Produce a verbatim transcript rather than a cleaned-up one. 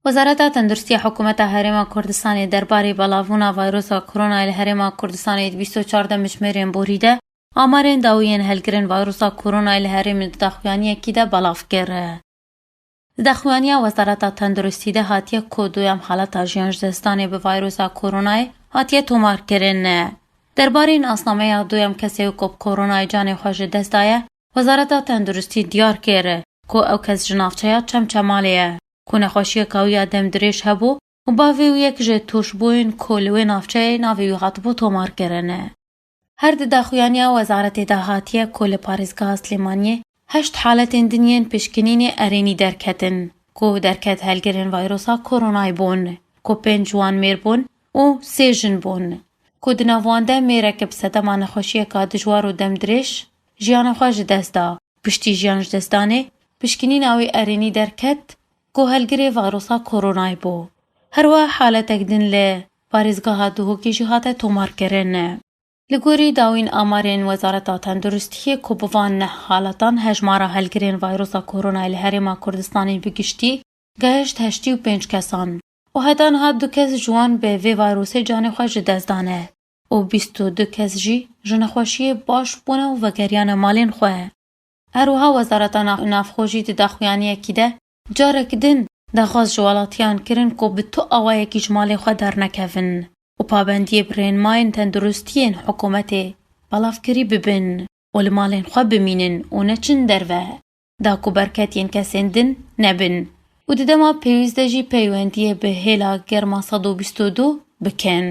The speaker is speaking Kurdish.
Wezareta Tenduristiya Hikûmeta Herêma Kurdistanê derbarê belavbûna vayrosa koronayê li Herêma Kurdistanê di bîst û çar de mijmêrên borî de amarên dawî yên helgirên vayrosa koronayê li herêmê di daxuyaniyekî de belav kir. Di daxuyaniya Wezareta Tenduristî de hatiye ku duyem haleta jiyan ji destdanê bi vayrosa koronayê hatiye tomarkirin. Derbarê nasnameya duyem kesê ku bi koronayê canê xwe ji dest daye, Wezareta Tenduristî diyar kir ku ew kes ji navçeya Çemçemalê ye, ku nexweşiyeka wî ya demdirêj hebû û bavê wî yek ji tûşbûyên ku li wê navçeyê navê wî hatibû tomarkirin. Her di daxuyaniya wezaretê de hatiye ku li parêzgeha Silêmaniyê heşt haletên din yên pişkinînê erênî derketin, ku derket helgirên vayrosa koronayê bûn, ku pênc ji wan mêr bûn û sê jin bûn, ku di nav wan de mêreke bi sedema nexweşiyeka dijwar û demdirêj jiyana xwe ji dest da. Piştî jiyan ji destdanê, pişkinîna wî erênî derket ku helgirê vayrosa koronayê bû. Her wiha haletek din li parêzgeha Duhokê jî hate tomarkirin. Li gorî dawîn amarên Wezareta Tenduristiyê ku bi van neh haletan hejmara helgirên vayrosa koronayê li Herêma Kurdistanê bi giştî gehişt heştê û pênc kesan û heta niha du kes ji wan bi vê vayrosê canê xwe ji dest dane û bîst û du kes jî ji nexweşiyê baş bûne û vegeriyane malên xwe. Her wiha Wezareta Nav-, Navxwe jî di daxuyaniyekî de carek din daxwaz ji welatiyan kirin ku bi tu awayekî ji malê xwe dernekevin û pabendiyê bi rênmayên tenduristiyên hikûmetê belavkirî bibin û li malên xwe bimînin û neçin derve, da ku berketiyên kesên din nebin û di dema pêwîst de jî peywendiyê bi hêla germa sed û bîst û du bikin.